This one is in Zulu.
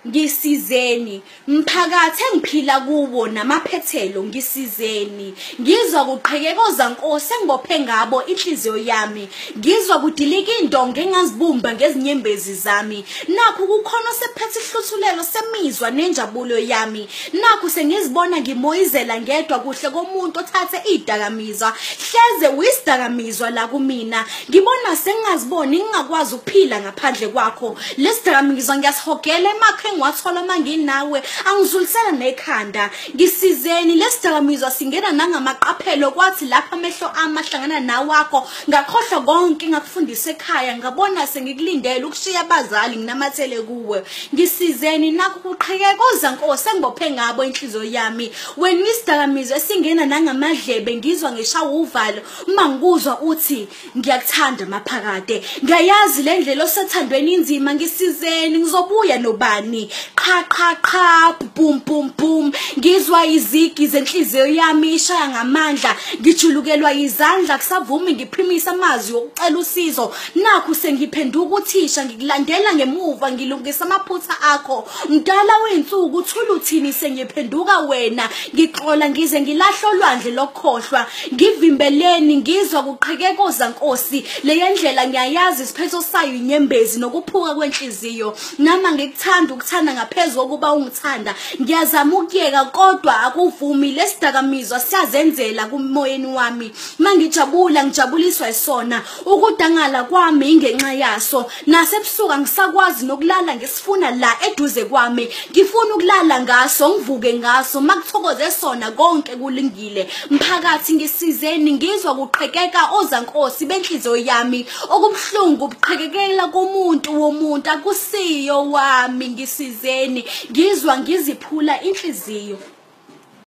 Ngisizeni, mphakathi engiphila kuwo namaphethelo, ngisizeni. Ngizwa kuqhekeka ozankosi engibophe ngabo inhliziyo yami. Ngizwa kudilika indonga engazibumba ngezinyembezi zami. Nakhu kukhona osephethe ihluthulelo semizwa nenjabulo yami. Nakhu sengizibona ngimoyizela ngedwa kuhle komuntu othathe idakamizwa. Hleze uyisidakamizwa la kumina. Ngibona sengingaziboni ngingakwazi ukuphila ngaphandle kwakho. Lesidakamizwa ngiyasihogela emakhe engiwathola manginawe, angizulisela nekhanda. Ngisizeni, lesidakamizwa singena nangamaqaphelo, kwathi lapha amehlo ami ahlangana nawakho ngakhohlwa konke ngakufundisa ekhaya, ngabona sengikulindele ukushiya abazali nginamathele kuwe. Ngisizeni, nakho kuqhekeka ozankosi engibophe ngabo inhliziyo yami. Wena isidakamizwa esingena nangamadlebe, ngizwa ngishawa uvalo uma ngikuzwa uthi ngiyakuthanda maphakade. Ngiyayazi le ndlela osethandweni inzima, ngisizeni, ngizobuya nobani? Qha qha qha, bum bum bum. Ngizwa izigi zenhliziyo yami ishaya ngamandla, ngijulukelwa izandla kusavumi ngiphimisa amazwi okucela usizo. Nakhu sengiphenduka uthisha, ngikulandela ngemuva ngilungisa amaphutha akho. Mdala wensuku uthula uthini, sengiphenduka wena. Ngixola ngize ngilahle olwandle lokukhohlwa. Ngivimbeleni, ngizwa kuqhekeka ozankosi. Le ndlela ngiyayazi isiphetho sayo inyembezi nokuphuka kwenhliziyo. Nama ngikuthanda ukuthanda ngaphezu kokuba ungithanda. Ngiyazama ukuyeka kodwa akuvumi. Lesidakamizwa siyazenzela kumoyeni wami. Mangijabula ngijabuliswa isona. Ukudangala kwami ingenxa yaso. Nasebusuku angisakwazi nokulala ngisifuna la eduze kwami. Ngifuna ukulala ngaso ngivuke ngaso. Makuthokoze sona konke kulungile. Mphakathi ngisizeni, ngizwa kuqhekeka ozankosi benhliziyo yami. Okubuhlungu ubuqhekekela komuntu womuntu akusiyo wami. Ngisizeni, ngizwa ngiziphula inhliziyo.